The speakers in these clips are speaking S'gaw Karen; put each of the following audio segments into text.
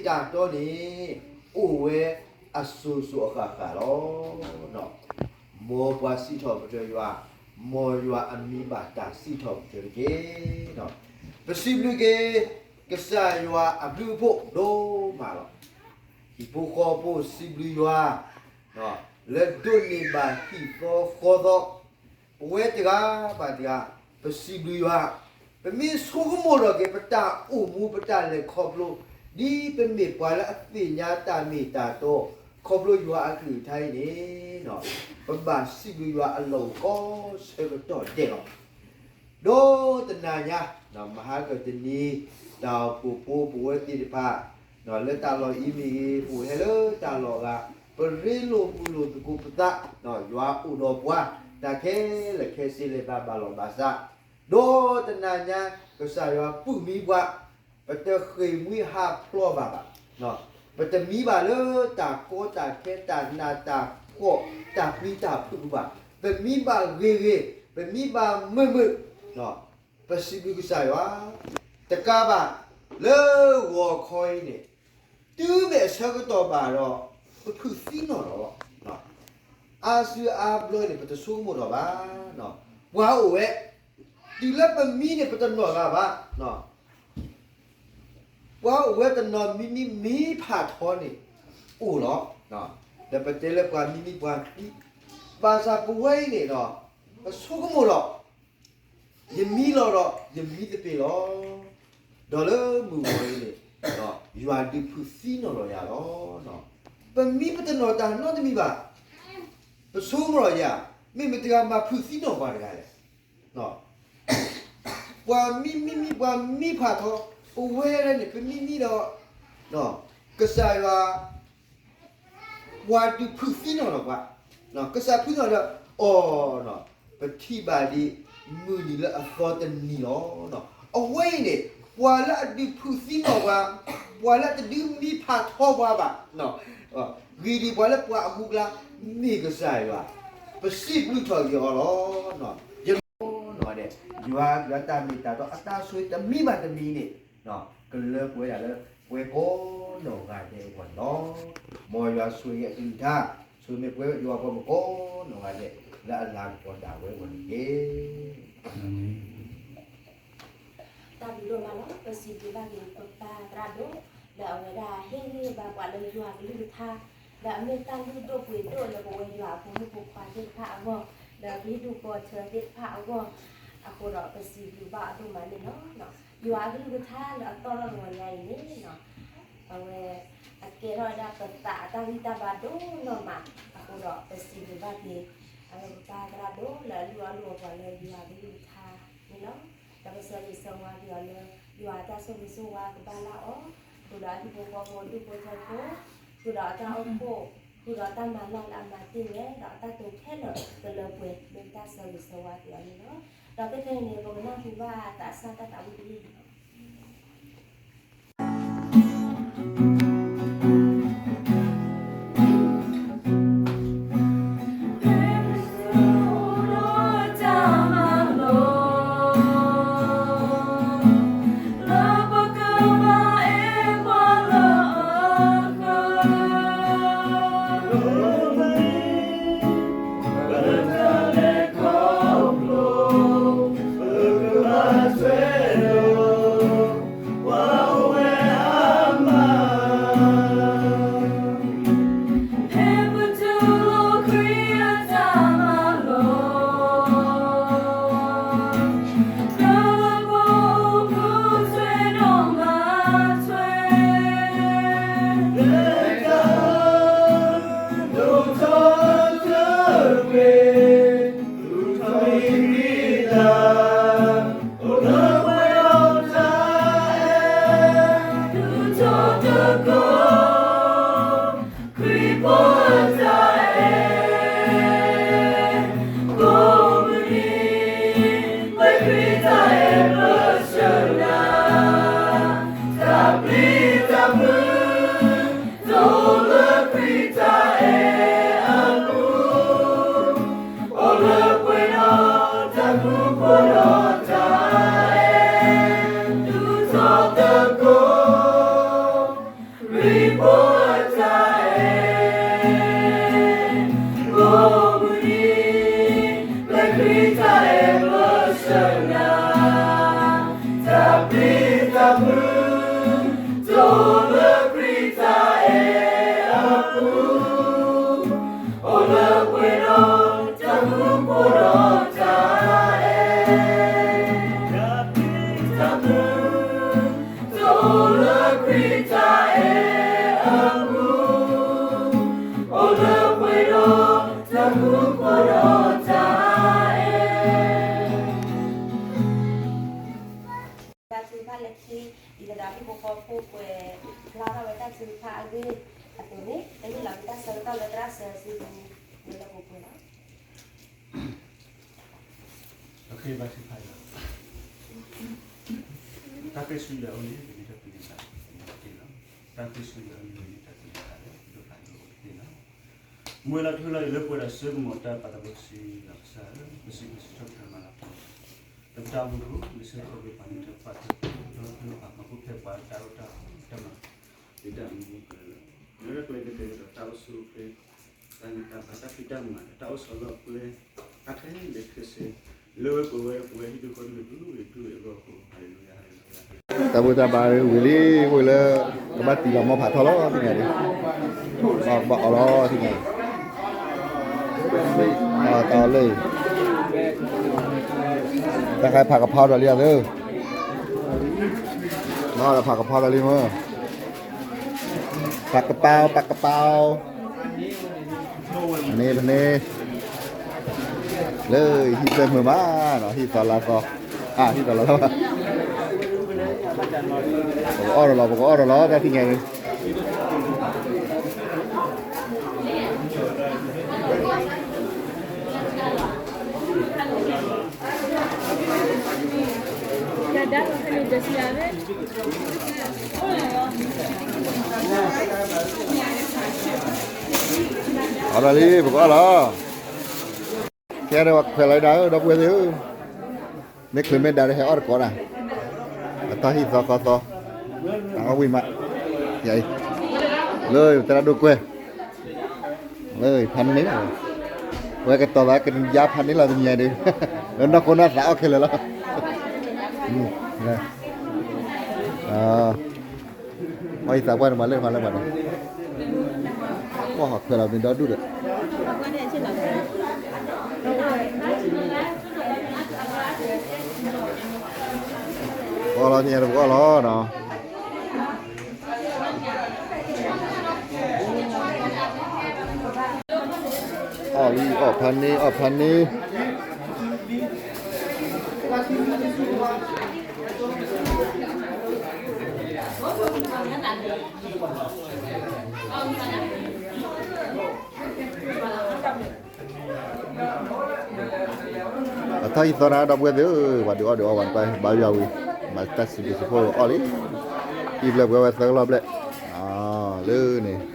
တၢ်တီန့ၣ် အိၣ်ဝဲအစိၤစိၤအဃၣ်ဃၣ်လီၤ. မ်ပှၤစံးထီၣ်ပတြၢၤယွၤ, မ်ယွၤအမံၤဘၣ်တၢ်စံးထီၣ်ပတြၢၤတက့ၢ်. ပစံးဘျုးက့ၤ ကစၢ်ယွၤအဘျုးအဖှိၣ်ဒိၣ်မးလီၤ. ဟံၣ်ဖိဃီဖိစံးဘျုးယွၤ လၢဒိးန့ၢ်ဘၣ်ဟံၣ်သီဃီသီ, ပဝဲတဂၤဘၣ်တဂၤ ပစံးဘျုးယွၤ, ပမ့ၢ်ဆိကမိၣ်ထီၣ်က့ၤ ပတၢ်အိၣ်မူ ပတၢ်လဲၤခီဖျိ ဒ်ပမ့ၢ်ပှၤလၢအသ့ၣ်ညါတၢ်မ့ၢ်တၢ်တီ ခီဖျိယွၤအကလုၢ်ကထါအံၤန့ၣ် ပဘၣ်စံးဘျုးယွၤအလီၢ်အိၣ်ကိးဆၢကတီၢ်ဒဲးလီၤ. ဒီးတနၤညါ မဟါကတနံၤ တၢ်အိၣ်ဖှိၣ်ဖိပဝဲသ့ၣ်တဖၣ် လၢတၢ်လီၢ်အံၤမ့ၢ်ဂ့ၤ ပအိၣ်ဟဲလၢတၢ်လီၢ်အဂၤ ပရ့လိာ်မုာ်လိာ်သကိးပသး, ယွၤအိၣ်ဒီးပှၤ တၢ်ခဲလၢာ်ခဲဆ့လဲၤသးဘၣ်လီၢ်ဘၣ်စး, ဒီးတနၤညါ ကစၢ်ယွၤပုၢ်မံပှၤ ပတဃ့ၢ်မှံဟးဖျိးဘၣ်ဘၣ်, ပတမံဘၣ်လၢတၢ်ကီတၢ်ခဲ တၢ်နးတၢ်ဖှီၣ် တၢ်ပျံၤတၢ်ဖုးဘၣ်, ပမံဘၣ်ဂ့ၤဂ့ၤ ပမံဘၣ်မုာ်မုာ်, ပစံးဘျုးကစၢ်ယွၤ, တကးဘၣ် လၢဂီၤခီအံၤန့ၣ် တုၤမ့ၢ်အဆၢကတီၢ်ဘၣ်ဒီး ပဖုးသံနီၢ်လီၤလီၤ. အါစုအါဘျီန့ၣ် ပတဆိကမိၣ်ထီၣ်ဘၣ်, ပှၤအိၣ်ဝဲ, တုၤလၢပမံန့ၣ် ပတနီၢ်လၢၤဘၣ်, ပှၤအိၣ်ဝဲတနီၤမံမံမံဖးထီန့ၣ် အိၣ်လီၤ. ဒီးပတဲလၢပှၤမံမံပှၤသံ, ဘၣ်ဆၣ်ပဝဲအံၤန့ၣ်ဒီး ပဆိကမိၣ်လီၤ ယမံလီၤဒီး ယမံသပ့ၤလီၤ. ဒီးလၢမုၢ်ဂီၤအံၤန့ၣ် ယွၤဒုးဖုးသံနီၢ်လီၤယၤလီၤ. ပမံပတနီၢ်တၢ်နီတမံၤဘၣ်. ပဆိကမိၣ်လီၤယၤ, မ့ၢ်မတၤတဂၤမၤဖုးသံနီၢ်ပှၤတဂၤလဲၣ်. ပှၤမံမံမံ ပှၤမံဖးထီ, ပဝဲဒၣ်န့ၣ် ပမံမံဒီး ကစၢ်ယွၤ ပှၤဒုးဖုးသံနီၢ်လီၤပှၤ, ကစၢ်ဖုးသံနီၢ်ဒီး အီၤ, ပထံၣ်ဘၣ်ဒ် မုၢ်နံၤလၢအသီတနံၤလီၤ. အဝဲအံၤန့ၣ် ပှၤလၢအဒုးဖုးသံနီၢ်ပှၤ, ပှၤလၢအတဒုးမံဖးထီပှၤဘၣ်, ဂ့ၤဒံးပှၤလၢပှၤအမူအကျါ မ့ၢ်ကစၢ်ယွၤ, ပစံးဘျုးထီၣ်က့ၤအီၤလီၤ. ယနီၢ်ဒဲး ယွၤ ယွၤတၢ်မ့ၢ်တၢ်တီ အတၢ်ဆိၣ်ဂ့ၤတမံၤဘၣ်တမံၤန့ၣ် ကလၢပှဲၤဒၣ်လၢ ပှၤကိးနီၢ်ဂၤဒဲးအဂီၢ်န့ၣ်လီၤ. မ်ယွၤဆိၣ်ဂ့ၤအကလုၢ်ကထါ, ဆိၣ်ဂ့ၤမ့ၢ်ပှဲၤယွၤပှၤကိးနီၢ်ဂၤဒဲး လၢအလၤကပီၤဒၣ်ဝဲအဂီၢ်န့ၣ်တက့ၢ်. တၢ်ဘျုးဒိၣ်မးလီၤ. ပစံးဘျုးဘၣ်က့ၤပပၢ်သရၣ်ဒိၣ် လၢအဝဲဒၣ်ဟ့ၣ်ဂံၢ်ဘါပှၤလၢယွၤကလုၢ်ကထါ, လၢအမ့ၢ်တၢ်လုၢ်ဒိၣ်ပှ့ၤဒိၣ်လၢပဝဲယွၤအဖိမုၣ်ဖိခွါသ့ၣ်တဖၣ်အဂီၢ်, လၢပဟံၣ်ဒူၣ်ပီၢ်ထၢသ့ၣ်တဖၣ်အဂီၢ်, အဃိဒီးပစံးဘျုးဘၣ်အီၤဒိၣ်မးန့ၣ်လီၤ. ယွၤအကလုၢ်ကထါလၢအသီၣ်ထီၣ်တဂီၤညါအံၤန့ၣ် အဝဲ အကဲထီၣ်ဝဲဒၣ်ပသးအတၢ်ဂံၢ်တၢ်ဘါဒိၣ်နီၢ်မး, အဃိဒီးပစံးဘျုးဘၣ်က့ၤ အဝဲပပၢ်သရၣ်ဒိၣ်လၢအလုၢ်အီၣ်လုၢ်အီပှၤလၢယွၤကလုၢ်ကထါန့ၣ်လီၤ. ဒီးပဆၢဂ့ၤဆၢဝါက့ၤအီၤလၢ ယွၤအတၢ်ဆိၣ်ဂ့ၤဆိၣ်ဝါကဘၣ်လၢအီၤ, ဃုာ်ဒီးအဟံၣ်ဖိဃီဖိဒူၣ်ဖိထၢဖိ, ဃုာ်ဒီးအတၢ်အိၣ်ဖှိၣ်, ဃုာ်ဒီးတၢ်မၤလၢ်လၢအမၤတ့ၢ်ဝဲ, ဒီးအတၢ်တိာ်ခဲလၢာ်ကလၢပှဲၤ မ့ၢ်ပတၢ်ဆၢဂ့ၤဆၢဝါက့ၤအီၤန့ၣ်လီၤ. ဒီးခဲခဲအံၤန့ၣ် ပကနၢ်ဟူဘၣ်သးစၢ်တၢ်သးဝံၣ်တယုၢ်န့ၣ်လီၤ. ကဘါထုကဖၣ်လီၤ. တၢ်ဃ့ၢ်ဆူညါအံၤန့ၣ် ပမ့ၢ်တၢ်ပညိၣ်သးလၢပကတ့လီၤ. တၢ်ဃ့ၢ်ဆူညါအံၤန့ၣ် ပမ့ၢ်တၢ်ပညိၣ်သးလၢပဒိၣ်သးဒိၣ်အကတ့လီၤ. မုၢ်လၢ်ထူလၢ်အံၤလၢပဝဲဒၣ်ဆၢကမီၤတၢ်ပာ်သးဘိကစံလီၤကစၢ်ဧၢ, ပစံးဘျုးစံးထီၣ်ပတြၢၤမၤလၤကပီၤ လၢပတၢ်အိၣ်မူပူၤ လၢဆၢကတီၢ်ပှၤန့ၣ် တၢ်ပာ်ထီၣ်ပာ်ထီၣ်ပာ်မၤပူၤဖျဲး ပှၤတၢ်အိၣ်တၢ်မၤ ဒ်တၢ်မူကလၢာ်လီၤ. လၢတၢ်ကျဲကတဲာ်ကတီၤတၢ်အိၣ်ဆူၣ်အိၣ်ချ့ တၢ်ဂံၢ်တၢ်ဘါ တၢ်ဖံးတၢ်မၤ တၢ်အိၣ်ဆီလီၤပှဲၤ အါထဲလဲၣ်ခဲဆ့ လၢဝဲပဝဲပဝဲဟံၣ်ဒူၣ်ဃီဒူၣ်န့ၣ် ဒူၣ်ဝဲဒူၣ်ဝဲအဂီၢ်အဃိ ဟါလ့လူယၤ ဟါလ့လူယၤ တၢ်ဘူၣ်တၢ်ဘါဝံၤလံ အိၣ်လၢ ကဘၣ်တံၢ်လီၤမီၢ်ဖးထီလီၤ သ့ၣ်ညါဒံး, ကဘၣ်အီၣ်လီၤသ့ၣ်ညါ, တၢ်အီၣ်လၢ တၢ်ခါဖးကဖီဒီးလံဧါသၢ, နီၢ်ဒီးဖးကဖီဒီးလံမ့ၢ်, ပာ်ကပီၤ ပာ်ကပီၤ ဖန့ၣ် ဖန့ၣ်, လၢဟံၣ်သၢမုာ်မးနီၤ ဟံၣ်သီလါသီ, ဟံၣ်သီလါသီ, ပကအီၣ်ဒီးလီၤ ပကအီၣ်ဒီးလီၤ တၢ်သ့ၣ်ညါန့ၣ် အီၣ်ဒီးလံ ပကအီၣ်လီၤ, ခဲဒီးပှၤခွဲးလီၤဒၣ်ဧၢ ဒီပုၢ်ဝဲၢ်သ့ၣ်ဧၢ, မ့ၢ်ချုးမ့ၢ်ဒါဒီးဟဲအီၣ်တကိးဒၣ်, အတၢ်ဟံၣ်သီဃီသီ, အဝံၣ်မး, ယအံၤ, လၢသရၣ်ဒိၣ်ကွဲၢ် ဖးန့ၢ်, ဝဲကတီၤသးကယါဖးန့ၢ်လီၤတနံၤညါဒုး, လၢနီၢ်ခိနီၢ်သးအီၣ်ခဲလၢာ်လီၤ, အီၣ်အံၤသးပှၢ်န့ၣ် မၤလၢမၤလၢမၤန့ၣ်, ပှၢ်ဟီၣ်ခွဲးလီၤမ့ၢ်ဒီဒူၣ်ဒီး ပကအီၣ်လီၤ သ့ၣ်ညါတပကအီၣ်လီၤနီၤ. အီၣ်လံ အီၣ်ဖးန့ၢ် အီၣ်ဖးန့ၢ်. အတၢ်ဟံၣ်သီနၤ ဒီပုၢ်ဝဲၢ်သ့ၣ်ဧၢ, ပှၤဒုးအီၣ်ဒုးအီဝဲတပၢ် ဘါယွၤဝံၤ မၤတၢ်စံးဘျုးစံးဖှိၣ်အီၣ်လံ, ဟံၣ်ဘျဲၣ်ပှဲၤဝဲသၢကလီၢ်ဘျဲၣ်, လၢန့ၣ်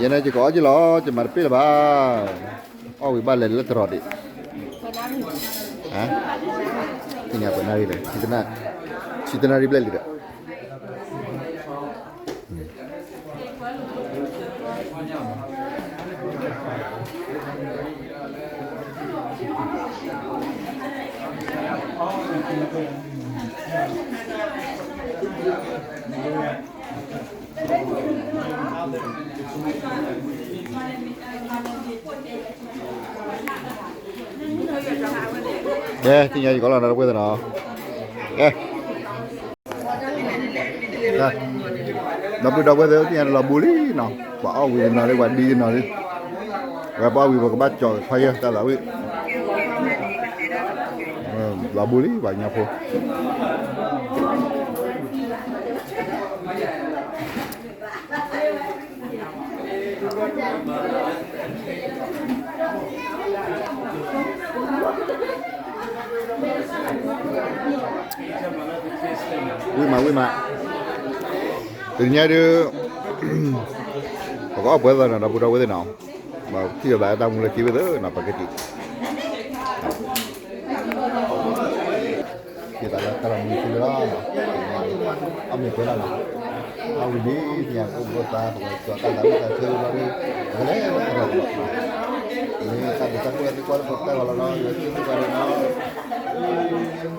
ယဲန့ၣ်ယကအီၣ်က့ၤလီၤ, ယမၤတပ့ၢ်လၢၤဘၣ်, အီၣ်ဝံၤဘၣ်လဲၤလၢတရီးဒံး, သ့ၣ်ညါပှဲၤနၣ်ရံၣ်လဲၣ်, ဆံတနၣ်ရံၣ်ဘျဲၣ်လံဒီး ကဲ သ့ၣ်ညါယကီးလီၤနီၤ ဒီပုၢ်ဝဲၢ်သ့ၣ်နီၤ, ကဲ ဒီပုၢ်ဒီပုၢ်ဝဲၢ်သ့ၣ် သ့ၣ်ညါလီၤဘူးလံနီၤ, ပှၤအီၣ်ဝံၤတနီၤလံ ပှၤဒံတနီၤလံ, ဝဲပှၤအီၣ်ဝံၤ ပကဘၣ်ကၠီၤခွါယဲၢ်တၢ်သးဝံၣ်, လီၤဘူးလံ ပှၤကညီဖိ ဝံၣ်မး ဝံၣ်မး, တနံၤညါဒုး ပကအီၣ်ပှဲၤသီနီၤ ဒီပုၢ်ဒီဝဲၢ်သ့ၣ်နီၤ, ဘၣ်ထံၣ်လိာ်သးတၢ်မူလၢခံဝဲသ့ၣ်နီၤ ပကတံၢ် က့ၤသးလၢတၢ်မူလၢခံလၢလီၤ, အီၣ်မ့ၤပှဲၤလၢ်လီၤ, အဝံၤဒ်သ့ၣ်ညါ ပအိၣ်ဘှီသး ပကကၠီၤတၢ်သးဝံၣ်တၢ်ဆၢလီၤဒုး ပကလဲၤလၢတၢ်လီၤ, မ့ၢ်တၢ်ဒုးတၢ်ကိၢ်လၢသုကွၢ်လၢပတဲဂီၤလီၤနီၤ ယွၤက့ၤသုကွၢ်လီၤနီၤ,